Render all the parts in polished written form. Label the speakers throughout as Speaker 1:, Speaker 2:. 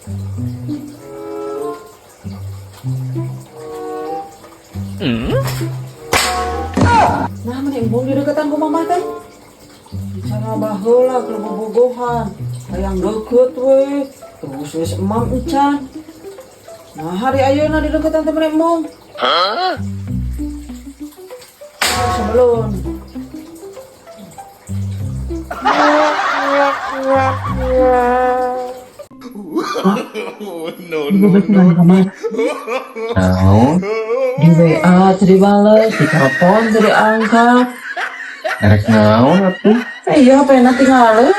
Speaker 1: Nah, meni embung dideketan ku mama teh. Bicara baheula keur bobogohan. Hayang deket we. Terus geus emam encan. Nah, hari ayeuna dideketan teh meni embung. Sebelum.
Speaker 2: No, no, no, no.
Speaker 3: Naon?
Speaker 1: Di WA teu dibales, di telepon teu diangkat.
Speaker 3: Erek naon atuh?
Speaker 1: Iya, HP na tinggalin.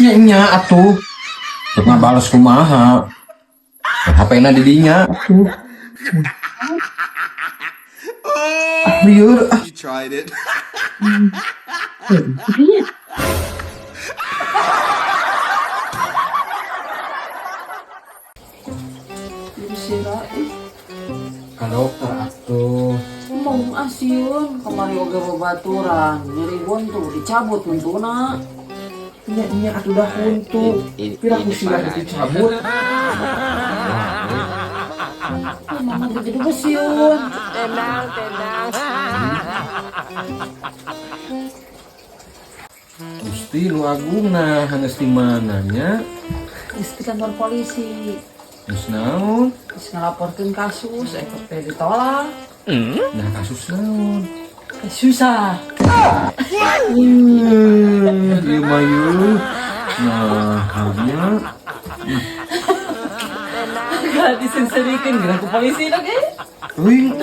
Speaker 3: Nya nya atuh. Rek ngabales kumaha? HP-na di dinya atuh. Ah, lieur ah.
Speaker 2: You tried it.
Speaker 1: Sira ih.
Speaker 3: Ka dokter atuh.
Speaker 1: Embung asieun kamari oge babaturan, nyeri buntu dicabut buntuna.
Speaker 3: Nya nya atuh dah huntu. Pira ku sia dicabut.
Speaker 1: Ah, mama ge jadi besieun.
Speaker 4: Tenang, tenang.
Speaker 3: Gusti nu agungna geus di mana nya?
Speaker 1: Geus di kantor polisi.
Speaker 3: Geus naon?
Speaker 1: Geus ngalaporkeun kasus, ekor teh ditolak.
Speaker 3: Nah, kasus naon?
Speaker 1: Susah.
Speaker 3: Ieu mah yeuh. Nah, nya.
Speaker 1: Gak disenserikan geura ku polisi lagi.
Speaker 3: Euy.